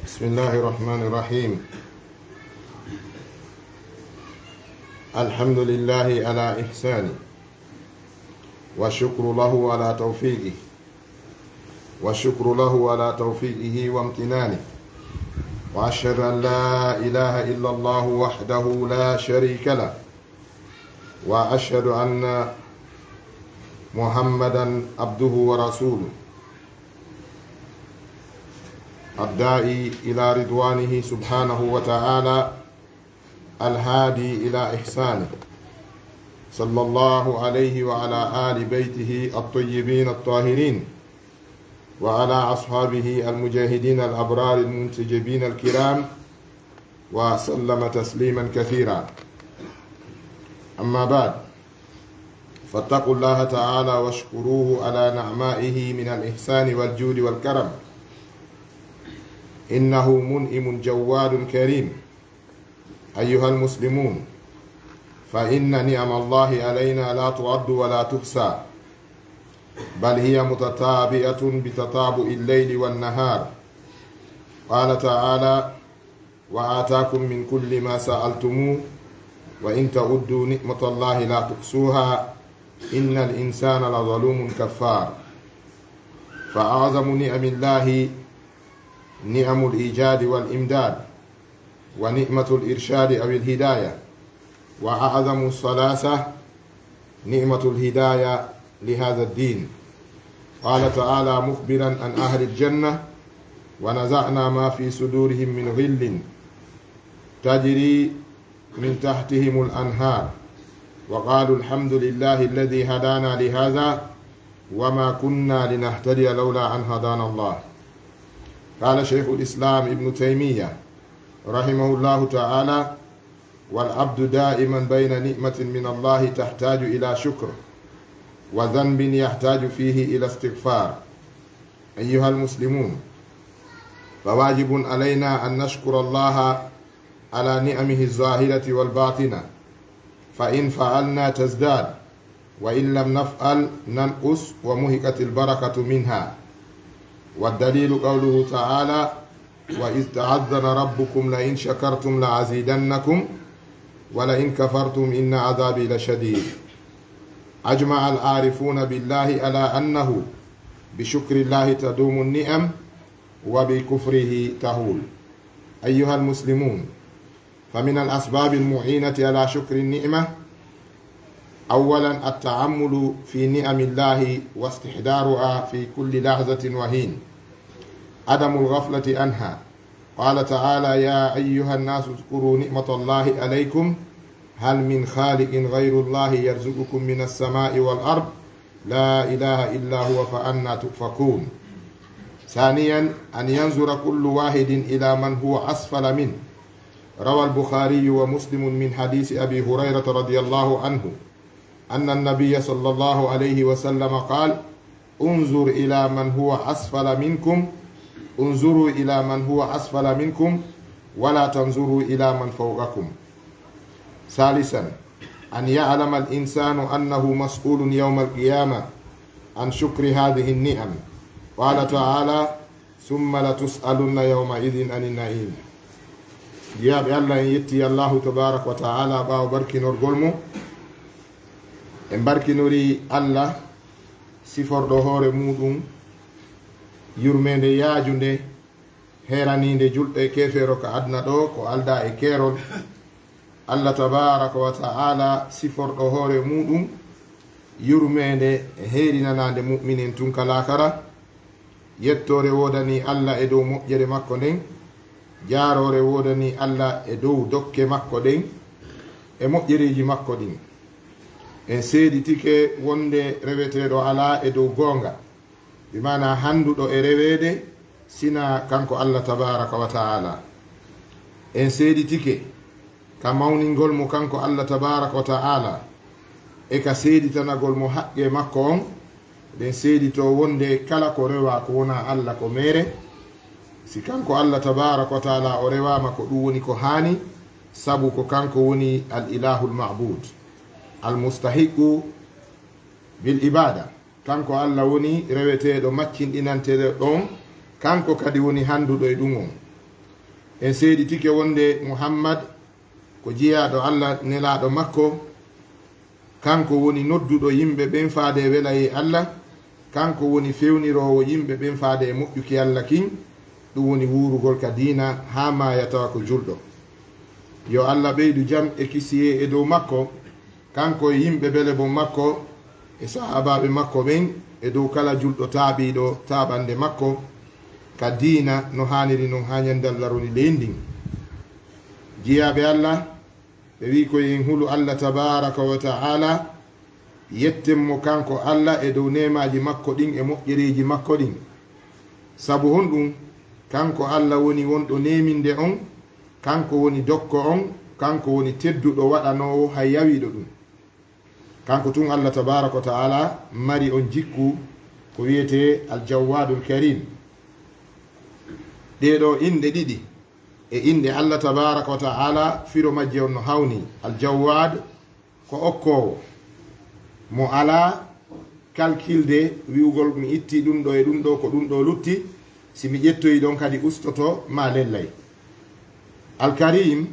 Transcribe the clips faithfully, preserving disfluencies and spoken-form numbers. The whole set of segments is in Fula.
بسم الله الرحمن الرحيم. الحمد لله على إحسانه، والشكر له على توفيقه، والشكر له على توفيقه وامتنانه. وأشهد أن لا إله إلا الله وحده لا شريك له، وأشهد أن محمدا عبده ورسوله، الداعي إلى رضوانه سبحانه وتعالى، الهادي إلى إحسانه، صلى الله عليه وعلى آل بيته الطيبين الطاهرين، وعلى أصحابه المجاهدين الأبرار المنتجبين الكرام، وسلم تسليما كثيرا. أما بعد، فاتقوا الله تعالى واشكروه على نعمائه من الإحسان والجود والكرم، إنه منعم جواد كريم. أيها المسلمون، فإن نعم الله علينا لا تعد ولا تحصى، بل هي متتابعة بتتابع الليل والنهار. قال تعالى: "وآتاكم من كل ما سألتموه، وإن تعدوا نعمة الله لا تحصوها، إن الإنسان لظلوم كفار". فأعظم نعم الله نعم الإيجاد والإمداد، ونعمة الإرشاد أو الهداية، وأعظم الثلاثة نعمة الهداية لهذا الدين. قال تعالى مخبرا عن أهل الجنة: "ونزعنا ما في صدورهم من غل تجري من تحتهم الأنهار، وقالوا الحمد لله الذي هدانا لهذا وما كنا لنهتدي لولا أن هدانا الله". قال شيخ الإسلام ابن تيمية رحمه الله تعالى: "والعبد دائما بين نعمة من الله تحتاج إلى شكر، وذنب يحتاج فيه إلى استغفار". أيها المسلمون، فواجب علينا أن نشكر الله على نعمه الظاهرة والباطنة، فإن فعلنا تزداد، وإن لم نفعل ننقص ومحقت البركة منها. والدليل قوله تعالى: "وإذ تأذن ربكم لئن شكرتم لأزيدنكم ولئن كفرتم إن عذابي لشديد". أجمع العارفون بالله على أنه بشكر الله تدوم النعم وبكفره تهول. أيها المسلمون، فمن الأسباب المعينة على شكر النعمة، أولا، التأمل في نعم الله واستحضارها في كل لحظة وحين، عدم الغفلة عنها. قال تعالى: "يا أيها الناس اذكروا نعمة الله عليكم، هل من خالق غير الله يرزقكم من السماء والأرض، لا إله إلا هو، فأنى تؤفكون". ثانيا، أن ينظر كل واحد إلى من هو أسفل منه. روى البخاري ومسلم من حديث أبي هريرة رضي الله عنه أن النبي صلى الله عليه وسلم قال: "انظر إلى من هو أسفل منكم، انظروا إلى من هو أسفل منكم، ولا تنظروا إلى من فوقكم". ثالثا، أن يعلم الإنسان أنه مسؤول يوم القيامة عن شكر هذه النعم. قال تعالى: "ثم لتسألن يومئذ عن النعيم". Jiyaaɓe Allah, en yetti Allahu tabaraka wa ta'ala ɓaawo barkinorgol mo. En barkinori Allah siforɗo hoore muɗum yurmeende yaajunde, heeraniinde julɗo e keefeero ka aduna ɗo, ko aldaa e keerol. Allah tabaraka wa ta'ala siforɗo hoore muɗum yurmeende heerinanaande mu'minen tun ka laakara. Yettoore woodanii Allah e dow moƴƴere makko nden, jaaroore woodanii Allah e dow dokke makko ɗen e moƴƴereeji makko ɗin. En seeditike wonde reweteeɗo alaa e dow goonga, bi maanaa hannduɗo e reweede, sinaa kanko Allah tabaraka wa ta'ala. En seeditike ka mawningol mo kanko Allah tabaraka wa ta'ala, e ka seeditanagol mo haqqee makko on. Ɗen seeditoo wonde kala ko rewaa ko wonaa Allah ko meere. Si kanko Allah tabaraka wa ta'ala o rewaama, ko ɗum woni ko haani, sabu ko kanko woni al ilahul ma'bud, al mustahiqu bil ibada. Kanko Alla woni reweteeɗo maccinɗinanteeɗo on, kanko kadi woni hannduɗo e ɗum on. En seeditike wonde Muhammad ko jiyaaɗo Alla, nelaaɗo makko, kanko woni nodduɗo yimɓe ɓen faade e welayee Alla, kanko woni fewniroowo yimɓe ɓen faade e moƴƴuki Alla kin, ɗum woni wuurugol ka diina haa maaya tawa ko julɗo. Yo Alla ɓeydu jam e kisiyee e dow makko, kanko e yimɓe belebon makko e sahaabaaɓe makko ɓen e dow kala julɗo taaɓiiɗo taaɓannde makko ka diina no haaniri non haa ñande Alla roni leydi ndin. Jiyaaɓe Alla, ɓe wi'i ko yo en hulu Alla tabaaraka wa ta'aala, yetten mo kanko Alla e dow neemaaji makko ɗin e moƴƴereeji makko ɗin. Sabu honɗum? Kanko Alla woni wonɗo neeminde on, kanko woni dokko on, kanko woni tedduɗo waɗanoowo hay yawiiɗo ɗum. Kanko tun Alla tabaaraka wa ta'aala mari on jikku ko wi'etee Al-Jawwaadul Kariim. Ɗee ɗoo inɗe ɗiɗi e inɗe Alla tabaaraka wa ta'aala firo majje on no hawni. Al-Jawwaad ko okkoowo, mo alaa kalkilde wi'ugol mi itti ɗum ɗoo e ɗum ɗoo ko ɗum ɗoo lutti, si mi ƴettoyi ɗon kadi ustoto maa lellay. Al-Kariim,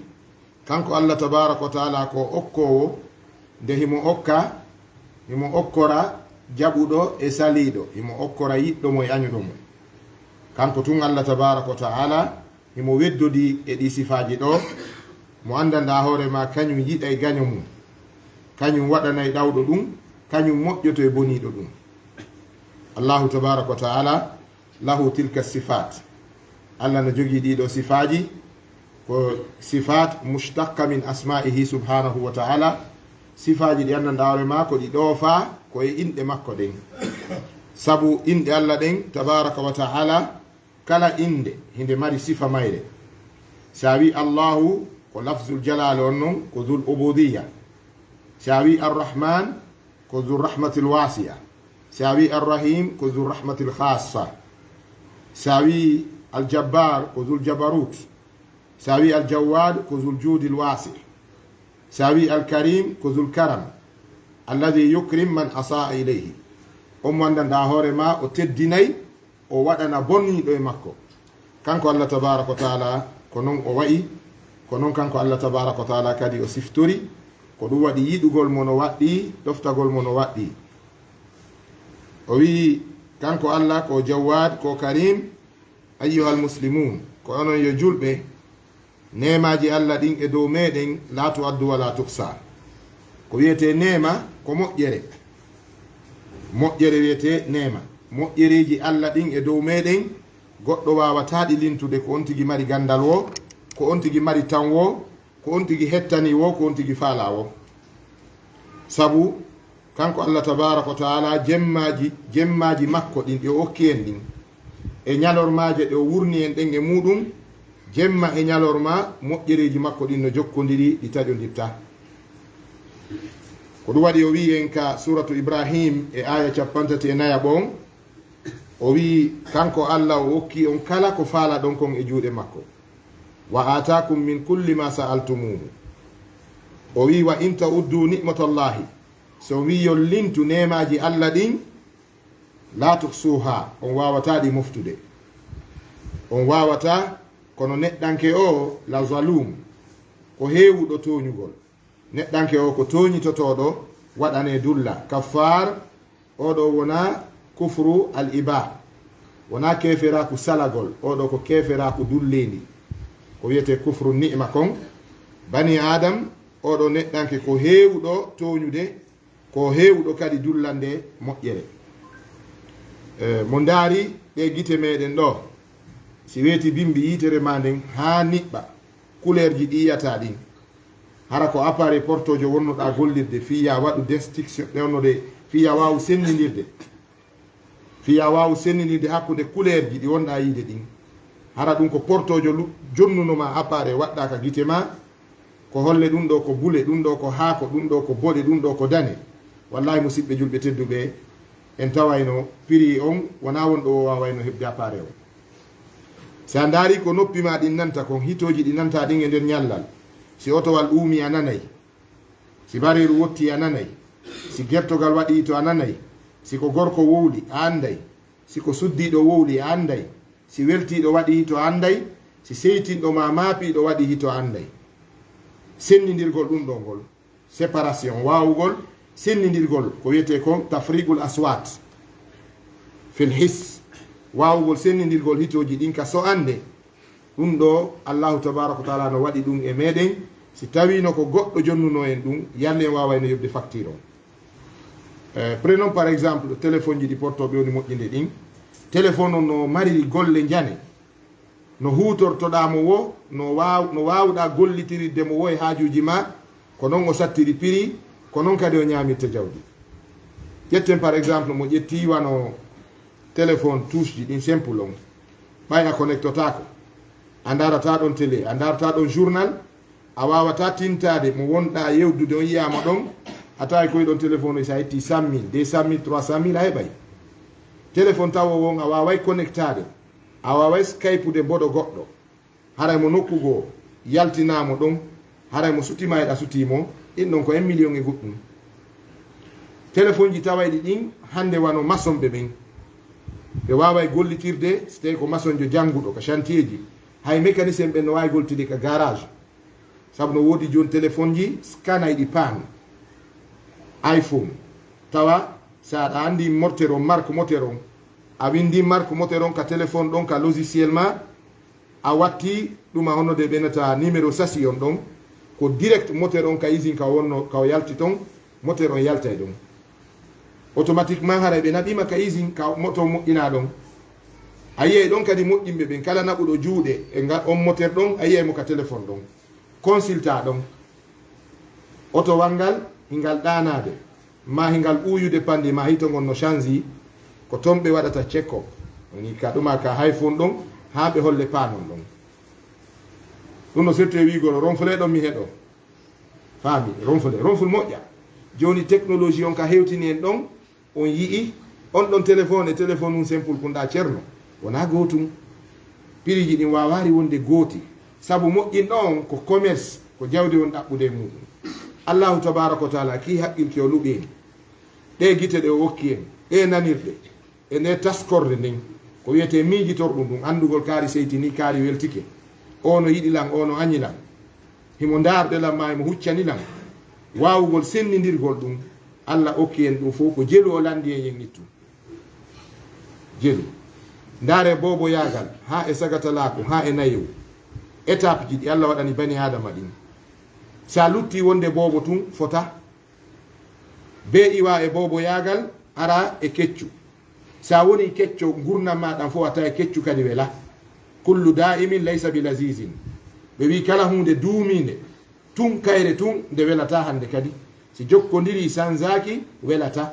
kanko Alla tabaaraka wa ta'aala ko okkoowo, nde himo okka, himo okkora jaɓuɗo e saliiɗo, himo okkora yiɗɗo mo e añuɗo mo. Kanko tun Alla tabaaraka wa ta'aala himo weddodii e ɗii sifaaji ɗoo, mo anndanɗaa hoore maa kañum yiɗay gaño mum, kañum waɗanay ɗawɗo ɗum, kañum moƴƴoto e boniiɗo ɗum. Allaahu tabaaraka wa ta'aala lahu tilka sifaat. Alla no jogii ɗii ɗoo sifaaji, ko sifaat mushtaqqa min asmaa'ihi subhaanahu wa ta'aala. Sifaaji ɗi anndanɗaa hoore maa ko ɗi ɗoofaa ko e inɗe makko ɗen. Sabu inɗe Alla ɗen tabaaraka wa ta'aala, kala innde hinde mari sifa mayre. Si a wi'i Allaahu ko lafzul jalaala on non, ko zul ubudiyya. Si a wi'i Arrahmaan ko zul rahmatil waasi'a. Si a wi'i Arrahiim ko zul rahmatil khaassa. Si a wi'i Aljabbaar ko zul jabaruut. Si a wi'i Aljawwaad ko zul juudil waasi'. Si a wi'i Alkariim ko zul karam. Alladhi yukrim man asaa ilayhi. On mo anndanɗaa hoore maa o teddinay, o waɗana boniiɗo e makko. Kanko Alla tabaaraka wa ta'aala ko non o wa'i, ko non kanko Alla tabaaraka wa ta'aala kadi o siftori, ko ɗum waɗi yiɗugol mo no waɗɗii, ɗoftagol mo no waɗɗii. O wi'i kanko Alla ko Jawwaad, ko Kariim. Ayyuhal muslimuun, ko onon yo julɓe, neemaaji Alla ɗin e dow meeɗen laa tu'addu wa laa tuhsaa. Ko wi'etee neema ko moƴƴere. Moƴƴere wi'etee neema. Moƴƴereeji Alla ɗin e dow meeɗen, goɗɗo waawataa ɗi lintude, ko on tigi mari ganndal woo, ko on tigi mari tan woo, ko on tigi hettanii woo, ko on tigi faalaa woo. Sabu kanko Alla tabaaraka wa ta'aala, jemmaaji, jemmaaji makko ɗin ɗi o okki en ɗin, e ñalormaaje ɗe o wurni en ɗen e muuɗum, jemma e ñalorma, moƴƴereeji makko ɗin no jokkondiri, ɗi taƴondirtaa. Ko ɗum waɗi o wi'i en ka suuratu Ibraahiim e aaya cappanɗe tati e nayaɓo on, o wi'i kanko Alla o okki on kala ko faalaɗon kon e juuɗe makko. "Wa aataakum min kulli ma sa'altumuuhu." O wi'i, "Wa in ta'uddu ni'matallaahi." So on wi'i yo lintu neemaaji Alla ɗin, "laa tuhsuuhaa," on waawataa ɗi moftude. On waawataa, kono neɗɗanke o la zaluum, ko heewuɗo tooñugol. Neɗɗanke o ko tooñitotooɗo, waɗanee dulla. Kaffaar, oo ɗoo wonaa kufru al-ibaa, wonaa keeferaaku salagol, oo ɗoo ko keeferaaku dulleendi, ko wi'etee kufru ni'ma kon. Banii Aadam, oo ɗoo neɗɗanke ko heewuɗo tooñude, ko heewuɗo kadi dullande moƴƴere. E, mo ndaari ɗee gite meeɗen ɗoo, si weeti bimbi yitere maa nden haa niɓɓa, kuleerji ɗi yi'ataa ɗin, hara ko appareil portoojo wonnoɗaa gollirde, fii yaa waɗu distinction, ɗe wonno ɗe, fii yaa waawu senndindirde, fii yaa waawu senndindirde hakkunde kuleerji ɗi wonɗaa yiide ɗin. Hara ɗum ko portoojo lu-, jonnuno ma appareil waɗɗaa ka gite maa, ko holle ɗum ɗoo ko bule, ɗum ɗoo ko haako, ɗum ɗoo ko boɗe, ɗum ɗoo ko dane. Wallaahi, musiɓɓe julɓe tedduɓe, en tawayno prix on, wonaa won ɗo o waawayno heɓde appareil on. Si a ndaari ko noppi maa ɗin nanta kon, hitooji ɗi nanta ɗin e nder ñallal, si otowal uumii a nanay, si bareeru wottii a nanay, si gertogal waɗii to a nanay, Si ko gorko wowli, a annday. Si ko suddiiɗo wowli, a annday. Si weltiiɗo waɗi hito, a annday. Si seytinɗo ma maapiiɗo waɗi hito, a annday. Sennindirgol ɗum ɗo ngol, séparation, waawugol sennindirgol, ko wiyetee kon tafriqul aswat fil his, waawugol sennindirgol hitooji ɗin ka so annde. Ɗum ɗo, Allahu tabaraka wa taala no waɗi ɗum e meɗen. Si tawiino ko goɗɗo jonnuno en ɗum, yalla en waawayno yoɓde facture on. Eh, prenons par exemple téléphone ji ɗi portooɓe woni moƴƴinde ɗin. Téléphone on no mariri golle njane. No huutortoɗaa mo wo, no waaw-, no waawuɗaa gollitiridde mo wo e haajuuji ma, ko non o sattiri prix, ko non kadi o ñaamirta jawdi. Ƴetten par exemple mo ƴetti wano téléphone touche ji ɗin simple on. Ɓay a connectotaako. A ndaarataa ɗon télé, a ndaarataa ɗon journal, a waawataa tintaade mo wonɗaa yewdude on yiyaama ɗon, a tawi koy ɗon téléphone o, si a ƴetti cent mille, deux cent mille, trois cent mille a heɓay. Téléphone tawo won a waaway connectaade, a waaway skypude mboɗo goɗɗo. Haray mo nokku goo yaltinaa mo ɗon, haray mo sutima e ɗa sutii mo, ɗin ɗon ko en million e goɗɗum. Téléphone ji tawayɗi ɗin hannde wano masonɓe ɓen. Ɓe waaway gollitirde, si tawi ko masonjo jannguɗo ka chantier ji. Hay mécanicien ɓen no waawi goltide ka garage. Sabu no woodi jooni téléphone ji scanayɗi paan. iPhone. Tawa si aɗa anndi moteur on, marque moteur on, a winndi marque moteur on ka téléphone ɗon, ka logiciel ma, a watti ɗum a honno de ɓenata numéro sasi on ɗon, ko direct moteur on ka usine ka wonno, ka o yalti ton, moteur on yaltay ɗon. Automatiquement haray ɓe naɓima ka usine ka moto moƴƴina ɗon. A yiyay ɗon kadi moƴƴinɓe ɓen kala naɓuɗo juuɗe e ngal on moteur ɗon, a yiyay mo ka téléphone ɗon. Consulta ɗon. Otowal ngal, hingal ɗaanaade, ma hingal uuyude panndi, ma hito ngon no change, ko ton ɓe waɗata check-up. Woni ka ɗuma ka hay fon ɗon, haa ɓe holle paanon ɗon. Ɗum no sirte wiigol, ronfle ɗon mi heɗo. Faami, ronfle, ronfle moƴƴa. Jooni technologie on ka hewtini en ɗon, on yi'i, on ɗon téléphone e téléphone un simple kunɗa Ceerno, wonaa gootum. Piriji ɗin waawaari wonde gooti. Sabu moƴƴinɗo on ko commerce, ko jawdi won ɗaɓɓude e muɗum. Allahu tabaaraka wa taala kii haqqil ki o luɓi en. Ɗee gite ɗe o okki en, ɗee nanirɗe, e ndee taskorde nden, ko wiyetee miijitorɗum ɗum, anndugol kaari seytini, kaari weltike. Oo no yiɗi lan, oo no añi lan. Himo ndaarde lan, maa himo huccani lan. Waawugol sennindirgol ɗum, Alla okki en ɗum fof, ko jelu o lanndi en, yen ittu. Jelu. Ndaare booboyaagal, haa e sagatalaaku, haa e nayewu. Étape ji ɗi Alla waɗani bani Aadama ɗin. Si a lutti wonde boobo tun, fota. Bee iwa e booboyaagal, ara e keccu. Si a woni kecco, ngurndan ma ɗan fof a tawa e keccu kadi wela. Kullu daa'imin laysa bi lazizin. Ɓe wi kala huunde duumiinde, tun kayre tun, nde welata hannde kadi. Si jokkondiri sanzaaki, welata.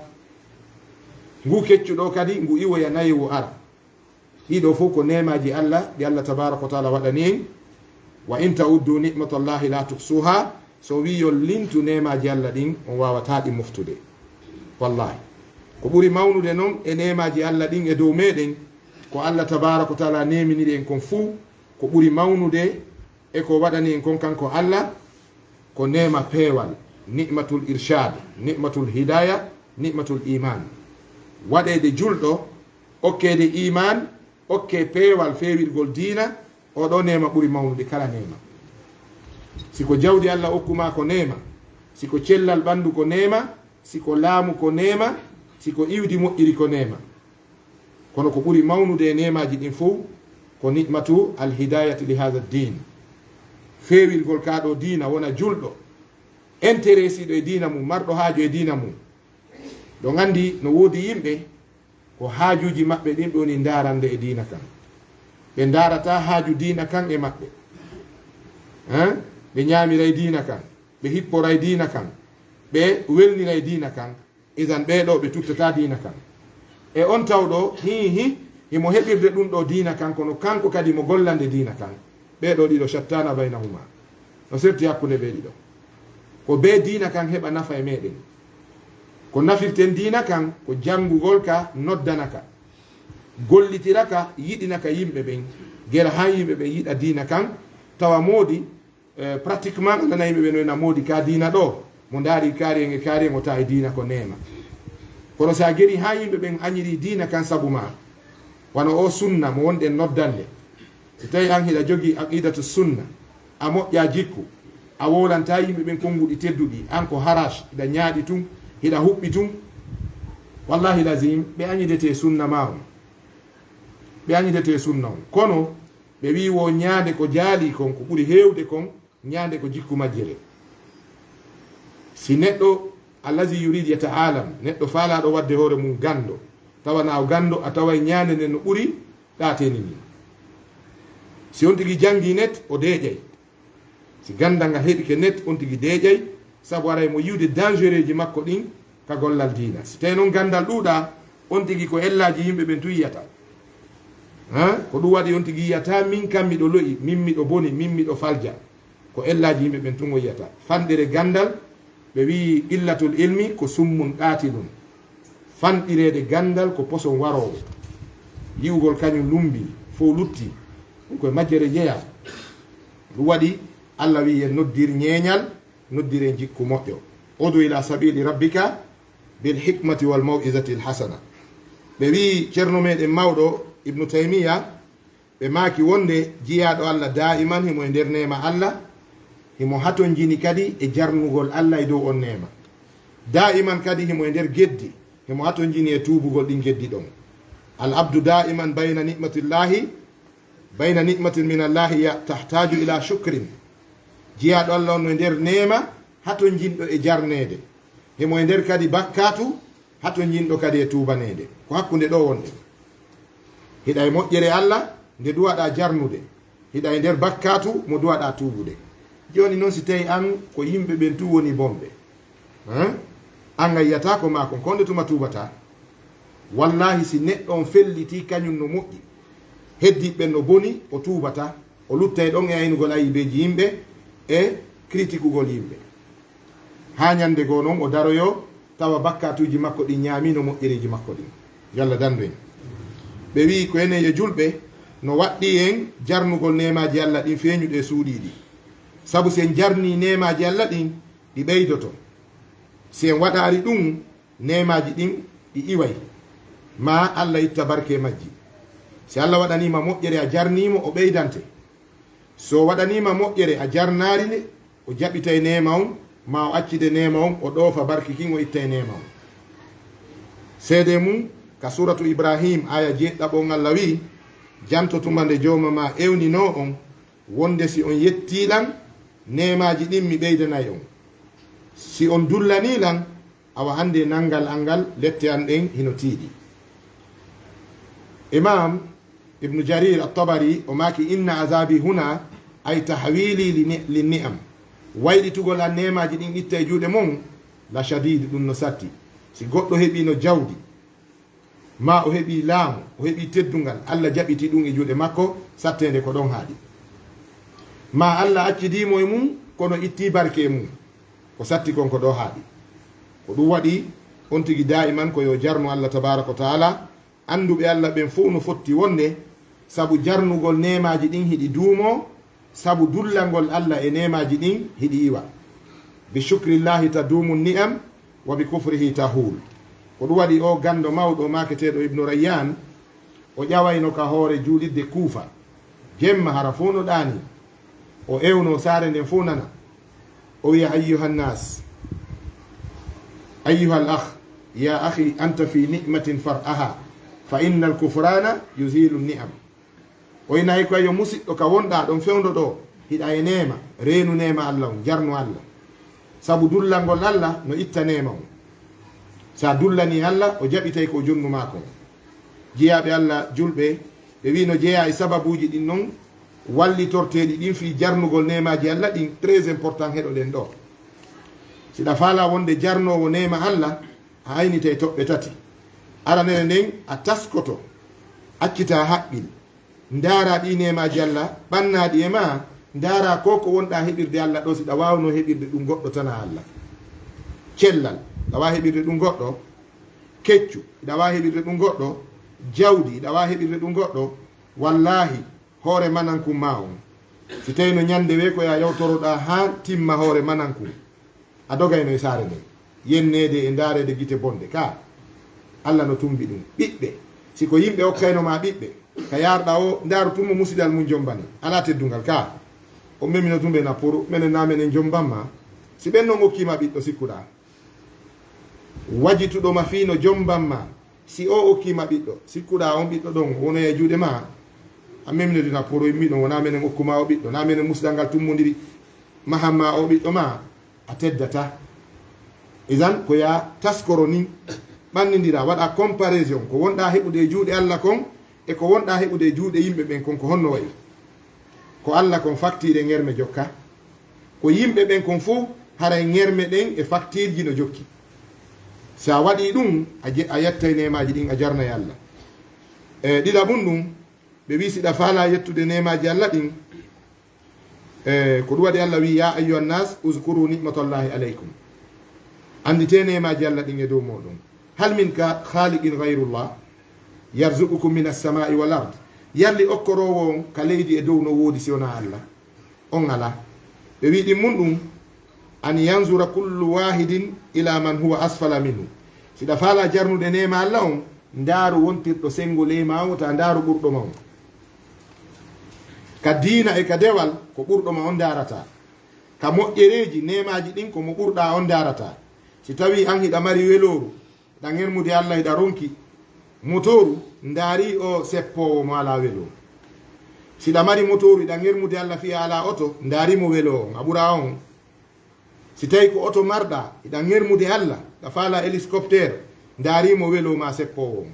Ngu keccu ɗo kadi, ngu iwoya nayewu ara. Ɗiɗo fof ko neemaaji Allah ɗi Allah tabaaraka wa taala waɗani en. "Wa in ta'uddu ni'matallahi la tuhsuha." So wii yo lintu neemaaji Allah ɗin, on waawataa ɗi moftude. Wallahi. Ko ɓuri mawnude non e neemaaji Allah ɗin e dow meɗen, ko Allah tabaaraka wa taala neeminiri en kon fuu, ko ɓuri mawnude e ko waɗani en kon kanko Allah, ko neema peewal, ni'matul irshad, ni'matul hidaya, ni'matul iman. Waɗeede julɗo, okkeede iman, okke peewal feewirgol diina, oo ɗoo neema ɓuri mawnude kala neema. Si ko jawdi Allah okku ma ko neema, si ko cellal ɓanndu ko neema, si ko laamu ko neema, si ko iwdi moƴƴiri ko neema. Kono ko ɓuri mawnude e neemaaji ɗin fof ko ni'matu al-hidayati li hadha ad-din. Feewirgol kaa ɗoo diina, wona julɗo, intéressiiɗo e diina mum, marɗo haaju e diina mum. Ɗon anndi no woodi yimɓe ko haajuuji maɓɓe ɗin ɓe woni ndaarande e diina kan. Ɓe ndaarataa haaju diina kan e maɓɓe. Hein? Ɓe ñaamiray diina kan, ɓe hipporay diina kan, ɓe welniray diina kan. Idan ɓee ɗoo ɓe tuttataa diina kan. E on tawɗo, hii, hii, himo heɓirde ɗum ɗoo diina kan, kono kanko kadi mo gollande diina kan. Ɓee ɗoo ɗiɗo shattana baynahuma. No serti hakkunde ɓee ɗiɗo. Ko bee diina kan heɓa nafa e meɗen. Ko nafirten diina kan, ko janngugol ka, noddana ka, gollitira ka, yiɗina ka yimɓe ɓen. Gila haa yimɓe ɓen yiɗa diina kan, tawa moodi, eh, pratiquement a nana yimɓe ɓen no ena moodi ka diina ɗoo. Mo ndaari kaari en e kaari en o tawi diina ko neema. Kono si a geri haa yimɓe ɓen añirii diina kan sabu maa, wano oo sunna mo wonɗen noddande, si tawii an hiɗa jogii aqidatu sunna, a moƴƴaa jikku, a wowlantaa yimɓe ɓen konnguɗi tedduɗi, an ko harash, hiɗa ñaaɗi tun, hiɗa huɓɓi tun, wallahi lazim, ɓe añidete sunna maa on. Ɓe añidete sunna on. Kono ɓe wi'i wo ñaande ko jaalii kon, ko ɓuri heewde kon, ñaande ko jikku majjere. Si neɗɗo, allazi yurid yata'alam, neɗɗo faalaaɗo waɗde hoore mum ganndo, tawa na o ganndo, a taway ñaande nden no ɓuri ɗaateni nii. Si on tigi janngii net, o deeƴay. Si ganndal ngal heɓike net, on tigi deeƴay, sabu aray mo yi'ude dangereeji makko ɗin ka gollal diina. Si tawii non ganndal ɗuuɗaa, on tigi ko ellaaji yimɓe ɓen tun yi'ata. Ha? Ko ɗum waɗi on tigi yi'ata, min kam miɗo lo'i, min miɗo boni, min miɗo falja. Ko ellaaji yimɓe ɓen tun o yi'ata. Fanɗere ganndal, ɓe wi'i qillatul ilmi ko summun qaatilun. Fanɗireede ganndal ko poson waroowo. Yi'ugol kañum lumbii, fow luttii. Ɗum koye majjere jeyaa. Ɗum waɗi Allah wi'i en noddir ñeeñal, noddiren jikku moƴƴo. Udu ila sabili rabbika bil hikmati wal maw'izati al hasana. Ɓe wi'i Ceerno meɗen mawɗo Ibnu Taymiya, ɓe maaki wonde jiyaaɗo Allah daa'iman himo e nder neema Allah, himo hatonjini kadi e jarnugol Allah e dow on neema. Daa'iman kadi himo e nder geddi, himo hatonjini e tuubugol ɗin geddi ɗon. Al abdu daa'iman bayna ni'matillahi, bayna ni'matin min Allahi ya-, tahtaju ila shukrin. Jiyaaɗo Allah on no e nder neema hatonjinɗo e jarneede. Himo e nder kadi bakkaatu, hatonjinɗo kadi e tuubaneede. Ko hakkunde ɗo wonɗen. Hiɗa e moƴƴere Allah, nde duwaɗaa jarnude. Hiɗa e nder bakkaatu mo duwaɗaa tuubude. Jooni non, si tawii an ko yimɓe ɓen tun woni bonɓe, hein? An a yi'ataa ko maa kon, ko honde tuma tuubataa? Wallaahi, si neɗɗo on fellitii, kañum no moƴƴi. Heddiiɓe ɓen no boni, o tuubataa. O luttay ɗon e aynugol ayibeeji yimɓe e kritikugol yimɓe. Haa ñande goo non o daroyoo, tawa bakkaatuuji makko ɗin ñaamiino moƴƴereeji makko ɗin. Yo Allah dandu en. Ɓe wi'i ko enen yo julɓe, no waɗɗii en jarnugol neemaaji Allah ɗin feeñuɗe e suuɗiiɗi. Sabu si en jarnii neemaaji Allah ɗin, ɗi ɓeydoto. Si en waɗaali ɗum, neemaaji ɗin ɗi iway. Maa Allah itta barke majji. Si Allah waɗanii ma moƴƴere a jarnii mo, o ɓeydante. So waɗanii ma moƴƴere a jarnaali nde, o jaɓitay neema on, maa o accide neema on, o ɗoofa barki kin, o ittay neema on. Seedee mum, ka suuratu Ibraahiim, aaya jeeɗiɗaɓo on, Allah wi'i, janto tuma nde Jooma maa ewninoo on, wonde si on yettii lan, neemaaji ɗin mi ɓeydanay on. Si on dullanii lan, awa anndee nanngal an ngal, lette an ɗen hino tiiɗi. Imaam Ibnu Jariir At-Tabari, o maaki, inna azaabi huna, ay tahwiili li ni-, li ni'am. Wayɗitugol an neemaaji ɗin itta e juuɗe mon, la shadiid, ɗum no satti. Si goɗɗo heɓiino jawdi, maa o heɓii laamu, o heɓii teddungal, Allah jaɓitii ɗum e juuɗe makko, satteende ko ɗon haaɗi. Maa Allah accidii mo e mum, kono ittii barke e mum. Ko satti kon ko ɗoo haaɗi. Ko ɗum waɗi on tigi daa'iman ko yo jarnu Allah tabaaraka wa ta'aala. Annduɓe Allah ɓen fow no fotti wonde sabu jarnugol neemaaji ɗin hiɗi duumoo, sabu dullangol Allah e neemaaji ɗin hiɗi iwa. Bi shukrillahi taduumu ni'am, wa bi kufrihi tahuul. Ko ɗum waɗi oo ganndo mawɗo maaketeeɗo Ibnu Rayyaan, o ƴawayno ka hoore juulirde Kuufa. Jemma hara fow no ɗaanii. O ewnoo saare nden fow nana. O wi'a, ayyuhan naas, ayyuhal akh, ya akhi, anta fi ni'matin far'aha, fa innal kufrana yuzilu ni'am. O wi'a, ko yo musiɗɗo ka wonɗaa ɗon fewndo ɗoo, hiɗa e neema, reenu neema Allah on, jarnu Allah. Sabu dullangol Allah no itta neema on. Sa dullanii Allah, o jaɓitay ko o jonnu maa kon. Jiyaaɓe Allah julɓe, ɓe wi'i no jeyaa e sababuuji ɗin non wallitorteeɗi ɗin fii jarnugol neemaaji Allah ɗin, très important, heɗoɗen ɗoo. Si ɗa faalaa wonde jarnoowo neema Allah, a aynitay toɓɓe tati. Aranere nden, a taskoto, accitaa haqqil. Ndaaraa ɗii neemaaji Allah ɓannaaɗi e maa, ndaaraa ko ko wonɗaa heɓirde Allah ɗoo, si ɗa waawnoo heɓirde ɗum goɗɗo tanaa Allah. Cellal, ɗa waawi heɓirde ɗum goɗɗo. Keccu, ɗa waawi heɓirde ɗum goɗɗo. Jawdi, ɗa waawi heɓirde ɗum goɗɗo. Wallaahi, hoore manankun maa on. Si tawii no ñande wee ko yaa yawtoroɗaa haa timma hoore manankun, a dogayno e saare nden. Yenneede e ndaareede gite bonɗe. Kaa, Allah no tumbi ɗum. Ɓiɓɓe. Si ko yimɓe okkayno ma ɓiɓɓe, ka yarɗa o, ndaaru tun mo musidal mum jombani. Alaa teddungal ka. O memino tun ɓe nappuru, menen na menen jomban ma. Si ɓen non okkii ma ɓiɗɗo, sikkuɗaa. Wajituɗo ma fii no jomban ma. Si o okkii ma ɓiɗɗo, sikkuɗaa on ɓiɗɗo ɗon wonoya e juuɗe ma. A memino tun nappuru, immi ɗon, wonaa menen okku ma o ɓiɗɗo, na menen musidal ngal tummondiri. Mahan ma o ɓiɗɗo ma. A teddata. Idan ko ya taskoro nin, ɓannindira, waɗa comparaison, ko wonɗa heɓude e juuɗe Allah kon e ko wonɗa heɓude e juuɗe yimɓe ɓen kon, ko honno wayi? Ko Allah kon faktiire ŋerme jokka, ko yimɓe ɓen kon fow haray ŋerme ɗen e faktiirji no jokki. Si a waɗi ɗum, a je-, a yettay neemaaji ɗin, a jarnay Allah. E ɗiɗaɓun ɗum, ɓe wi si ɗa faalaa yettude neemaaji Allah ɗin, E, ko ɗum waɗi Allah wi, "Ya ayyuhan nas, uzkuru ni'matallahi alaykum." Annditee neemaaji Allah ɗin e dow mooɗon. "Hal min ka khaliqin ghayrullah, yarzuqukum minas sama'i wal ard." Yalli okkoroowo on ka leydi e dow no woodi si wonaa Allah? On alaa. Ɓe wi ɗin mun ɗum, "An yanzura kullu wahidin ila man huwa asfala minhu." Si ɗa faalaa jarnude neema Allah on, ndaaru wontirɗo senngo ley ma on, wota ndaaru ɓurɗo ma on. Ka diina e ka dewal, ko ɓurɗo ma on ndaarataa. Ka moƴƴereeji, neemaaji ɗin, ko mo ɓurɗaa on ndaarataa. Si tawii an hiɗa mari welooru, hiɗa ŋermude Allah, hiɗa ronki motooru, ndaarii o seppoowo mo alaa weloo. Si ɗa mari motooru, hiɗa ŋermude Allah fii a alaa oto, ndaarii mo weloo on, a ɓuraa on. Si tawii ko oto marɗaa, hiɗa ŋermude Allah, hiɗa faalaa hélicoptère, ndaarii mo weloo maa seppoowo on.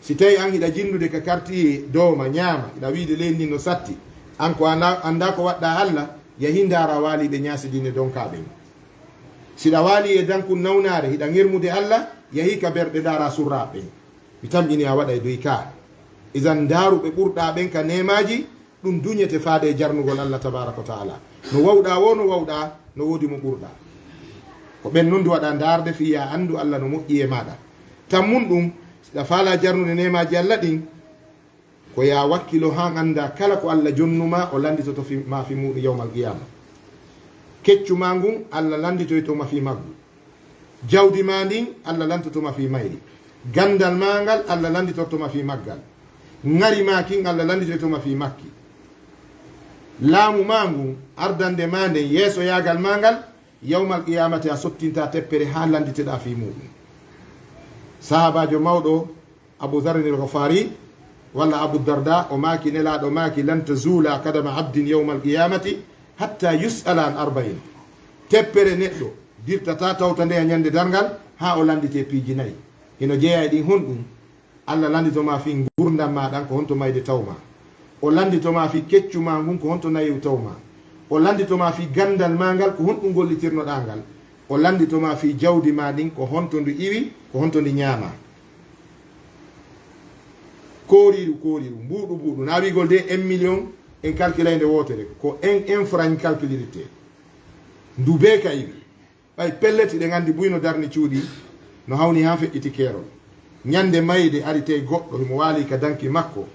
Si tawii an hiɗa jinndude ka quartier, dooma, ñaama, hiɗa wiide leydi ndin no satti, an ko anndaa, anndaa ko waɗɗaa Allah, yahii ndaaraa waaliiɓe ñaasidinɓe donkaa ɓen. Si ɗa waalii e dankun nawnaare, hiɗa ŋermude Allah, yahii ka berɗe ndaaraa surraaɓe ɓen. Mi tamƴini a waɗay doy kaa. Idan ndaaru ɓe ɓurɗaa ɓen ka neemaaji, ɗum duñete faade e jarnugol Allah tabaaraka wa ta'ala. No wawɗaa woo, no wawɗaa, no woodi mo ɓurɗaa. Ko ɓen non ndu waɗaa ndaarde fii yaa anndu Allah no moƴƴi e maaɗa. Tammun ɗum, si ɗa faalaa jarnude neemaaji Allah ɗin, ko yaa wakkilo haa anndaa kala ko Allah jonnu maa, o lannditoto fi, maa fii muuɗum yawmal qiyaama. Keccu maa ngun, Allah lannditoyto ma fii maggu. Jawdi maa ndin, Allah lannditoto ma fii mayri. Ganndal maa ngal, Allah lannditorto ma fii maggal. Ŋari maa kin, Allah lannditoyto ma fii makki. Laamu maa ngun, ardannde maa nden, yeesoyaagal maa ngal, yawmal qiyaamati a sottintaa teppere haa lannditeɗaa fii muuɗum. Sahaabaajo mawɗo, Abu Dharrin al-Ghifari, walla Abu Darda, o maaki, Nelaaɗo maaki, "Lan tazuula qadama abdin yawmal qiyaamati hatta yus'ala an arba'in." Teppere neɗɗo dirtataa tawta ndeya ñande darngal haa o lannditee piiji nayi. Hino jeyaa e ɗin honɗum? Allah lanndito ma fii ngurndan maa ɗan, ko honto mayde taw ma. O lanndito ma fii keccu maa ngun, ko honto nayewu taw ma. O lanndito ma fii ganndal maa ngal, ko honɗum gollitirnoɗaa ngal. O lanndito ma fii jawdi maa ndin, ko honto ndu iwi, ko honto ndi ñaamaa. Kooriiru, kooriiru, mbuuɗu, mbuuɗu. Na wi'ugol de un million, en calculay nde wootere. Ko un, un franc calculirte. Ndu bee ka iwi. Ɓay pellet, hiɗen anndi buy no darni cuuɗi, no hawni haa feƴƴiti keerol. Ñande mayde ari, tey goɗɗo himo waali ka danki makko,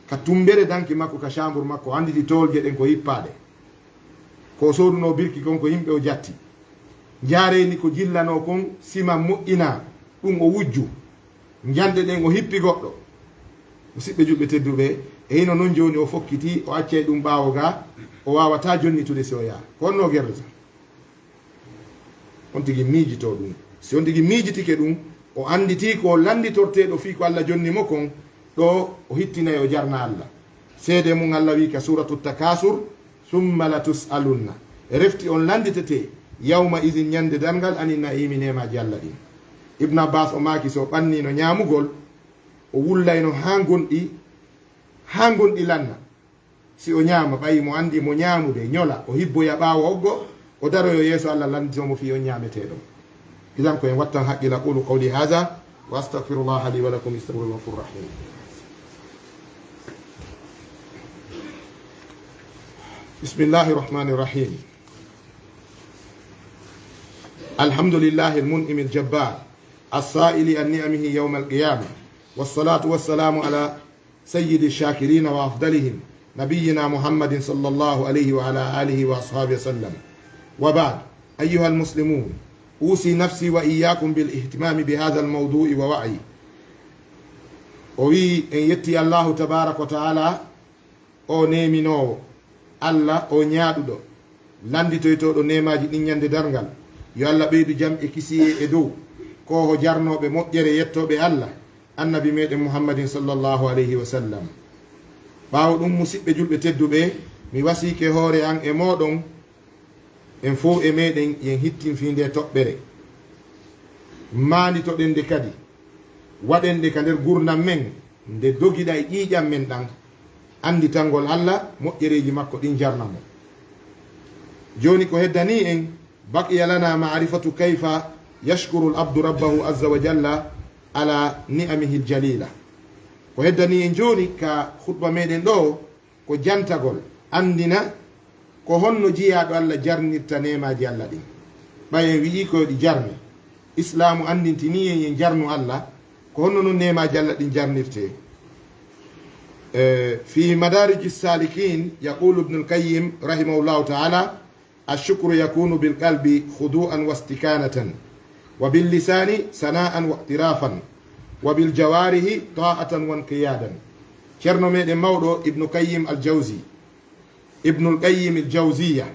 ka tumbere danki makko, ka caambur makko, o annditi toolje ɗen ko hippaaɗe. Ko o soodunoo birki kon, ko yimɓe o jatti. Njaareendi ko jillanoo kon, siman moƴƴinaa, ɗum o wujju. Ñande ɗen o hippi goɗɗo. Musiɓɓe julɓe tedduɓe, e hino non jooni o fokkiti, o accay ɗum ɓaawo ga, o waawataa jonnitude si o yaha. Ko honno o gerdata? On tigi miijitoo ɗum. Si on tigi miijitike ɗum, o annditi ko o lannditorteeɗo fii ko Allah jonni mo kon, ɗo o hittinay o jarna Allah. Seede mum Allah wi'i ka Suuratu Takaasur, "Summa la tus'alunna." E refti on lannditete, yawma idin, ñande darngal, ani na'iimi, neemaaji Allah ɗin. Ibn Abbas o maaki, si o ɓanniino ñaamugol, o wullayno haa ngonɗi, haa ngonɗi lanna. Si o ñaama, ɓayi mo anndi mo ñaamude, ñola, o hibboya ɓaawo oggo, o daroyo yeeso Allah, lanndito mo fii on ñaameteeɗo. Idan ko en wattan haqqil, aqulu qawli haza, wa astaghfirullaha li wa lakum, innahu huwal ghafurur rahim. Bismillahir rahmanir rahim. Alhamdulillahil mun'imil jabbar, as-sa'ili an ni'amihi yawmal qiyamah. Wassalatu wassalamu ala سيد الشاكرين وأفضلهم نبينا محمد صلى الله عليه وعلى آله وأصحابه وسلم. وبعد، أيها المسلمون، أوصي نفسي وإياكم بالاهتمام بهذا الموضوع ووعي. O wi'i, en yetti Allahu tabaaraka wa ta'ala, o neeminoowo, Allah o ñaaɗuɗo, lannditoytooɗo neemaaji ɗin ñande darngal. Yo Allah ɓeydu jam e kisiyee e dow kooho jarnooɓe moƴƴere yettooɓe Allah, Annabi meɗen Muhammadin sallallahu alayhi wa sallam. Ɓaawo ɗum, musiɓɓe julɓe tedduɓe, mi wasiike hoore an e mooɗon, en fow e meɗen, yen hittin fii ndee toɓɓere. Maanditoɗen nde kadi, waɗen nde ka nder gurdam men, nde dogiɗa e ƴiiƴam men ɗan, annditangol Allah, moƴƴereeji makko ɗin jarna mo. Jooni ko heddanii en, بقي لنا معرفة كيف يشكر العبد ربه عز وجل على نعمه الجليلة. Ko heddanii en jooni ka khutba meɗen ɗoo, ko jantagol, anndina ko honno jiyaaɗo Allah jarnirta neemaaji Allah ɗin. Ɓay en wi'ii ko yo ɗi jarne, Islaamu anndintinii en yen jarnu Allah, ko honno non neemaaji Allah ɗin jarnirtee? Eh, في مدارج السالكين يقول ابن القيم رحمه الله تعالى: الشكر يكون بالقلب خضوعا واستكانة، وباللسان ثناء واعترافا، وبالجوارح طاعة وانقيادا. Ceerno meɗen mawɗo Ibnu Qayyim al-Jawzi, Ibnul Qayyim al-Jawziya,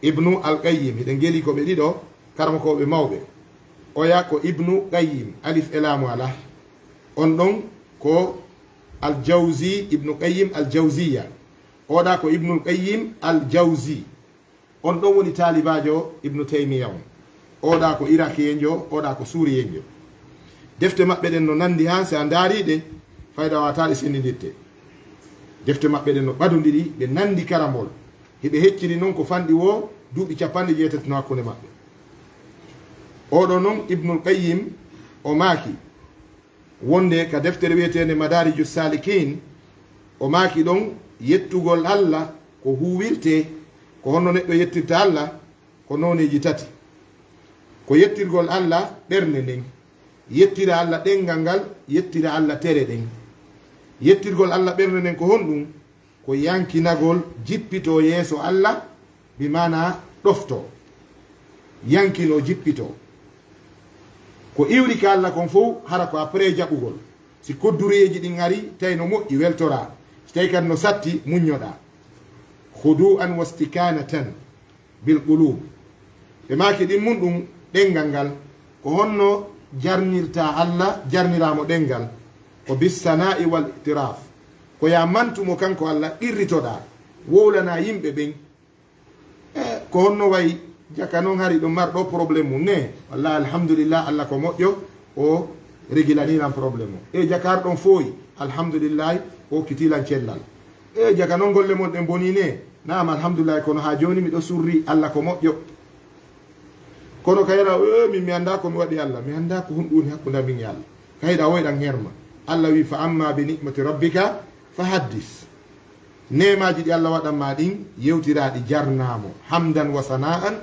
Ibnu al-Qayyim, hiɗen ngelii ko ɓe ɗiɗo, karamokooɓe mawɓe. Oya ko Ibnu Qayyim, alif e laamu alaa. On ɗon ko al-Jawzi, Ibnu Qayyim al-Jawziya. Oɗa ko Ibnul Qayyim al-Jawzi. On ɗon woni taalibaajo Ibnu Taymiya on. Oɗa ko irakiyenjo, oɗa ko suuriyenjo. Defte maɓɓe ɗen no nandi haa, si a ndaarii ɗe, fayda waataa ɗe senndindirtee. Defte maɓɓe ɗen no ɓadondiri, ɗe nandi karambol. Hiɓe hecciri non ko fanɗi woo duuɓi cappanɗe jeetati no hakkunde maɓɓe. Oɗo non Ibnul Qayyim o maaki, wonde ka deftere wi'eteende Madaariju Saalikiin, o maaki ɗon, yettugol Allah ko huuwirtee, ko honno neɗɗo yettirta Allah, ko nooneeji tati. Ko yettirgol Allah ɓernde nden, yettira Allah ɗenngal ngal, yettira Allah tere ɗen. Yettirgol Allah ɓernde nden ko honɗum? Ko yankinagol, jippitoo yeeso Allah, bi maanaa ɗoftoo. Yankinoo, jippitoo. Ko iwri ka Allah kon fow, hara ko après jaɓugol. Si koddureeji ɗin ari, tawi no moƴƴi, weltoraa. Si tawi kadi no satti, muññoɗaa. خضوعا واستكانة بالقلوب. Ɓe maaki ɗimmun ɗum ɗenngal ngal, ko honno jarnirta Allah, jarniraa mo ɗenngal? Ko بالثناء والاعتراف. Ko yaa mantu mo kanko Allah, qirritoɗaa, wowlanaa yimɓe ɓen. E, ko honno wayi, jaka non hari ɗo marɗo problème mum ne? Wallahi, alhamdulillah, Allah ko moƴƴo, o régilanii lan problème o. E, jaka ar ɗon fooyi, alhamdulillah, o okkitii lan cellal. E, jaka non golle mon ɗen bonii ne? Naam, alhamdulillah, kono haa jooni miɗo surri, Allah ko moƴƴo. Kono kayra, e, min mi anndaa ko mi waɗi Allah, mi anndaa ko honɗum woni hakkunde amin e Allah. Kayra woyɗan herma. Allah wi: فأما بنعمة ربك فحدث. Neemaaji ɗi Allah waɗan ma ɗin, yewtiraa ɗi, jarnaa mo. حمدا وثناء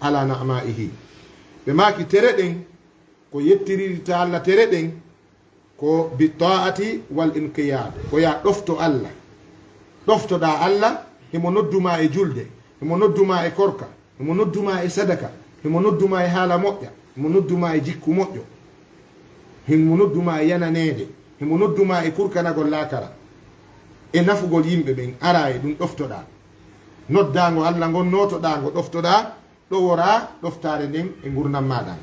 على نعمائه. Ɓe maaki tere ɗen, ko yettirirta Allah tere ɗen, ko بالطاعة والانقياد. Ko yaa ɗofto Allah. Ɗoftoɗaa Allah, himo noddu ma e julde, himo noddu ma e korka, himo noddu ma e sadaka, himo noddu ma e haala moƴƴa, himo noddu ma e jikku moƴƴo, himo noddu ma e yananeede, himo noddu ma e kurkanagol laakara, e nafugol yimɓe ɓen, araa e ɗum ɗoftoɗaa. Noddaango Allah ngon nootoɗaa ngo ɗoftoɗaa, ɗoworaa ɗoftaare nden e ngurndan maaɗa.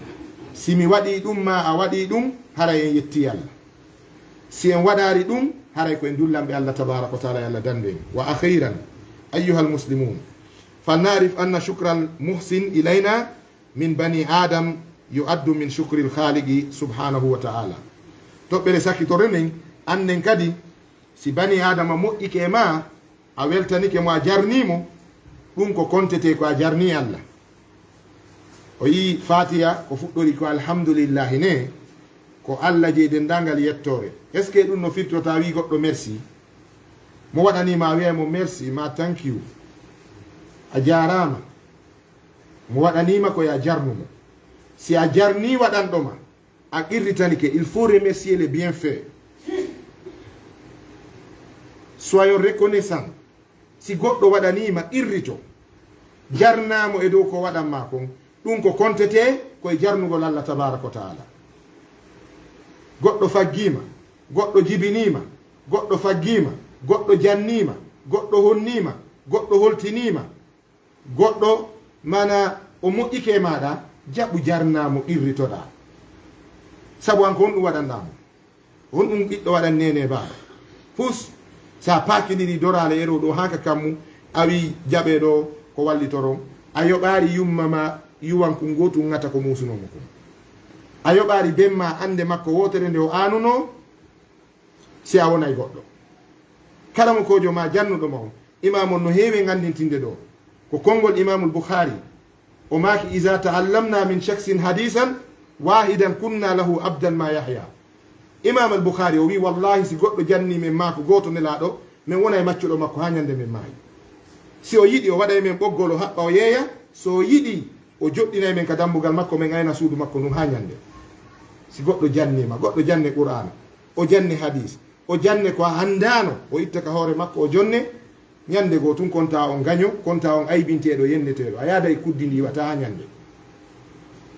Si mi waɗii ɗum, maa a waɗii ɗum, haray en yettii Allah. Si en waɗaari ɗum, haray ko en dullanɓe Allah tabaaraka wa taala, yo Allah dandu en. وأخيرا أيها المسلمون، فلنعرف أن شكر المحسن إلينا من بني آدم يعد من شكر الخالق سبحانه وتعالى. Toɓɓere sakkitorde nden, annen kadi, si banii Aadama moƴƴike e maa, a weltanike mo, a jarnii mo, ɗum ko kontetee ko a jarnii Allah. O yii Faatiya ko fuɗɗori ko alhamdulillahi ne, ko Allah jeyi denndaangal yettoore. Est-ce que ɗum no firti wota wii goɗɗo merci? Mo waɗanii ma, a wi'ay mo merci, maa thank you. A jaaraama. Mo waɗanii ma ko yo a jarnu mo. Si a jarnii waɗanɗo ma, a qirritanike, il faut remercier les bienfaits. Soyons reconnaissants. Si goɗɗo waɗanii ma, qirrito. Jarnaa mo e dow ko waɗan ma kon. Ɗum ko kontetee koye jarnugol Allah tabaaraka wa taala. Goɗɗo faggiima, goɗɗo jibiniima, goɗɗo faggiima, goɗɗo janniima, goɗɗo honniima, goɗɗo holtiniima, goɗɗo mana o moƴƴike e maaɗa, jaɓu jarnaa mo qirritoɗaa. Sabu an ko honɗum waɗanɗaa mo? Honɗum ɓiɗɗo waɗan neene e baaba? Fus, so a paakindiri doraale e ɗo ɗo haa ka kammu, a wii jaɓee ɗo ko wallitoron, a yoɓaari yumma ma yuwanku ngootu ŋata ko muusunoo mo kun. A yoɓaari ben ma annde makko wootere nde o aanunoo, si a wonay goɗɗo. Kala mo kojo ma jannuɗo ma on, imam on no heewi nganndintinde ɗo. Ko konngol Imamul Bukhari, o maaki, "Iza ta'allamna min shakhsin hadisan wahidan kunna lahu abdan ma yahya." Imam al Bukhari o wi, "Wallahi, si goɗɗo janni men maaku gooto Nelaaɗo, men wonay maccuɗo makko haa ñande men maayi. Si o yiɗi, o waɗay men ɓoggol, o haɓɓa, o yeeya. So o yiɗi, o joɗɗinay men ka dambugal makko, men ayna suudu makko ndun haa ñande." Si goɗɗo janni ma, goɗɗo janne Qur'aana, o janne hadis, o janne ko a anndaano, o itta ka hoore makko, o jonne, ñande goo tun kontaa on gaño, kontaa on aybinteeɗo, yenneteeɗo. A yaada e kuddi ndi wata haa ñande.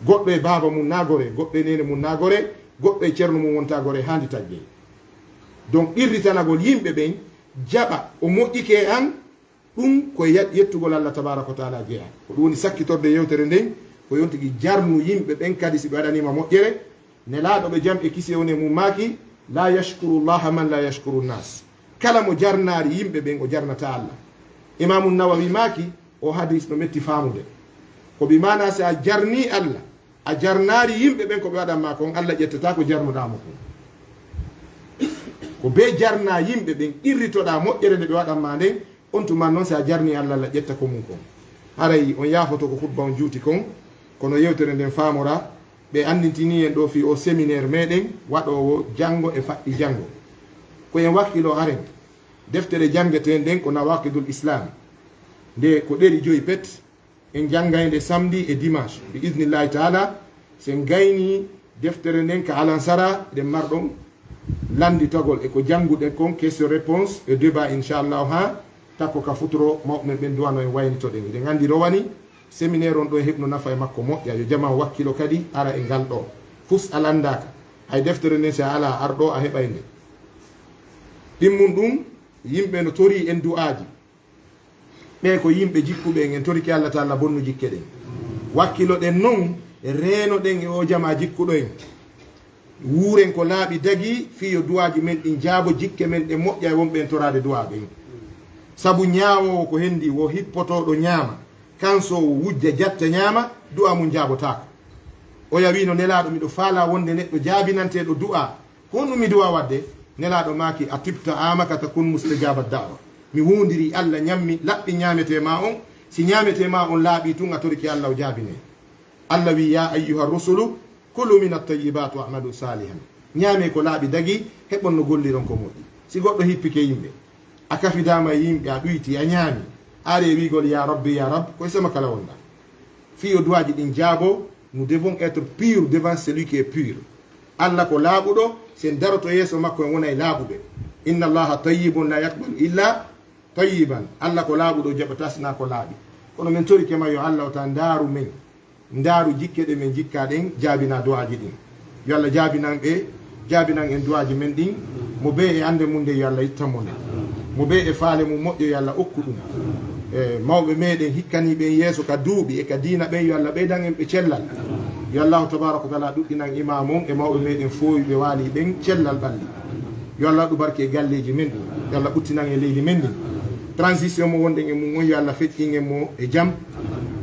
Goɗɗo e baaba mum naa gore, goɗɗo e neene mum naa gore, goɗɗo e ceerno mum wontaa gore, haandi taggee. Donc, qirritanagol yimɓe ɓen, jaɓa o moƴƴike e an, ɗum ko e ya-, yettugol Allah tabaaraka wa taala jeyaa. Ko ɗum woni sakkitorde yewtere nden, ko yontigi jarnu yimɓe ɓen kadi si ɓe waɗaniima moƴƴere. Nelaaɗo ɓe jam e kisiyee woni e mum maaki, "La yashkuru llaha man la yashkuru nnas." Kala mo jarnaari yimɓe ɓen, o jarnataa Allah. Imaamu Nawawi maaki, o hadis no metti faamude. Ko bi maanaa si a jarnii Allah, a jarnaari yimɓe ɓen ko ɓe waɗan maa kon, Allah ƴettataa ko jarnuɗaa mo kon. Ko bee jarnaa yimɓe ɓen, qirritoɗaa moƴƴere nde ɓe waɗan maa nden, on tuma non si a jarnii Allah, Allah ƴetta ko mum kon. Haray on yaafoto ko khutba on juuti kon, kono yewtere nden faamora, ɓe anndintini en ɗo fii o séminaire meɗen waɗoowo janngo e faɗɗi janngo. Ko en wakkilo haren, deftere janngetee nden ko Nawaqidul Islam. Nde ko ɗeri joyi pet, en janngay nde samedi e dimanche, bi idnillahi taala. Si en gaynii deftere nden ka alansara, eɗen marɗon lannditagol e ko jannguɗen kon, question réponse e débat, inchallahu, haa takko ka futuro, mawɓe men ɓen duwano en waynitoɗen. Eɗen anndi rowani séminaire on ɗo e heɓno nafa e makko moƴƴa. Yo jamaa wakkilo kadi ara e ngal ɗo. Fus a lanndaaka. Hay deftere nden si a alaa, ar ɗo a heɓay nde. Ɗimmun ɗum, yimɓe no torii en du'aaji. Ɓee ko yimɓe jikkuɓe en, en torike Allah taala bonnu jikke ɗen. Wakkiloɗen non, reenoɗen e o jamaa jikkuɗo en. Wuuren ko laaɓi dagii, fii yo du'aaji men ɗin jaabo, jikke men ɗen moƴƴa e wonɓe en toraade du'aa ɓen. Sabu ñaawoowo ko hendi wo hippotooɗo ñaama, kansoowo wujja jatta ñaama, du'aa mum jaabotaako. Oya wiino, Nelaaɗo, miɗo faalaa wonde neɗɗo jaabinanteeɗo du'aa. Ko honɗum mi du'aa waɗde? Nelaaɗo maaki, "A tibta amaka takun mustajaba da'wa." Mi woondirii Allah, ñammi, laɓɓi ñaametee maa on. Si ñaametee maa on laaɓii tun, a torike Allah, o jaabinee. Allah wii, "Ya ayyuha rusulu, kulu min at-tayyibati wa'malu salihan." Ñaamee ko laaɓi dagii, heɓon no golliron ko moƴƴi. Si goɗɗo hippike yimɓe, a kafidaama e yimɓe, a ɗuyti, a ñaami, a aree wiigol, "Ya Rabbi, ya Rabb," ko e sema kala wonɗaa. Fii yo du'aaji ɗin jaabo, nous devons être purs devant celui qui est pur. Allah ko laaɓuɗo, si en daroto yeeso makko, en wonay laaɓuɓe. Inna Allaha tayyibun la yaqbalu illa tayyiban. Allah ko laaɓuɗo, o jaɓataa sinaa ko laaɓi. Kono men torike ma, yo Allah o ta ndaaru men, ndaaru jikke ɗe men jikkaa ɗen, jaabinaa du'aaji ɗin. Yo Allah jaabinan ɓe, jaabinan en du'aaji men ɗin. Mo bee e annde mum nden, yo Allah ittan mo nde. Mo bee e faale mum moƴƴo, yo Allah okku ɗum. E mawɓe meɗen hikkaniiɓe en yeeso ka duuɓi e ka diina ɓen, yo Allah ɓeydan en ɓe cellal. Yo Allahu tabaaraka wa taala ɗuɗɗinan imam on e mawɓe meɗen fooyuɓe waali ɓen cellal ɓalli. Yo Allah waɗu barke e galleeji men ɗin. Yo Allah ɓuttinan e leydi men ndin. Transition mo wonɗen e mum on, yo Allah feƴƴin en mo e jam.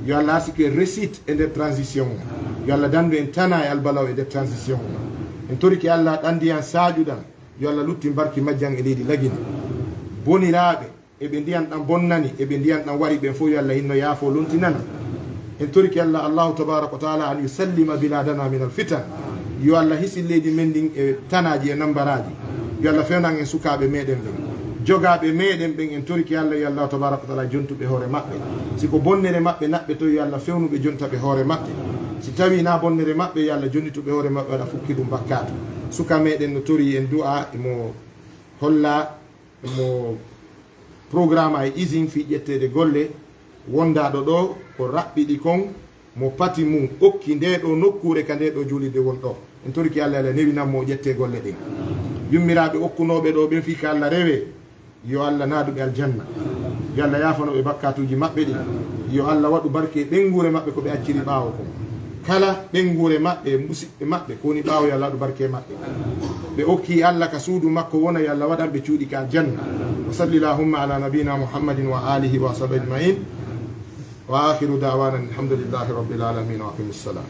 Yo Allah arsiku en réussite e nder transition o. Yo Allah dandu en tana e albalaw e nder transition o. En torike Allah ɗan ndiyan saaƴuɗan, yo Allah luttin barki majjan e leydi Lagine. Boniraaɓe e ɓe ndiyan ɗan bonnani e ɓe ndiyan ɗan wari ɓen fof, yo Allah hinno yaafo lontinana. En torike Allah, Allahu tabaraka wa taala, an yusallima biladana min alfitan. Yo Allah hisin leydi men ndin e tanaaji e nambaraaji. Yo Allah fewnan en sukaaɓe meɗen ɓen. Jogaaɓe meɗen ɓen, en torike Allah, yo Allah tabaraka wa taala jontu ɓe hoore maɓɓe. Si ko bonnere maɓɓe naɓɓe to, yo Allah fewnu ɓe, jonta ɓe hoore maɓɓe. Si tawi na bonnere maɓɓe, yo Allah jonnitu ɓe hoore maɓɓe, waɗa fukki ɗum bakkaatu. Suka meɗen no tori en du'a, emo holla mo programme e usine fii ƴetteede golle. Wondaaɗo ɗo ko raɓɓiɗi kon, mo pati mum okki nde ɗo nokkuure ka nde ɗo juulirde won ɗo. En toriki Allah, Allah newinan mo, o ƴette golle ɗen. Yummiraaɓe okkunooɓe ɗo ɓen fii ka Allah rewe, yo Allah naadu ɓe aljanna. Yo Allah yaafano ɓe bakkatuuji maɓɓe ɗin. Yo Allah waɗu barke e ɓeynguure maɓɓe ko ɓe acciri ɓaawo kon. Kala ɓeynguure maɓɓe, musiɓɓe maɓɓe ko woni ɓaawo, yo Allah waɗu barke e maɓɓe. Ɓe okki Allah ka suudu makko wona, yo Allah waɗan ɓe cuuɗi ka aljanna. Wa salli Allahumma ala nabina Muhammadin wa alihi wa sahbihi ajma'in. Wa akhiru da'wana alhamdulillahi rabbil alamin. Wa aqimus salam.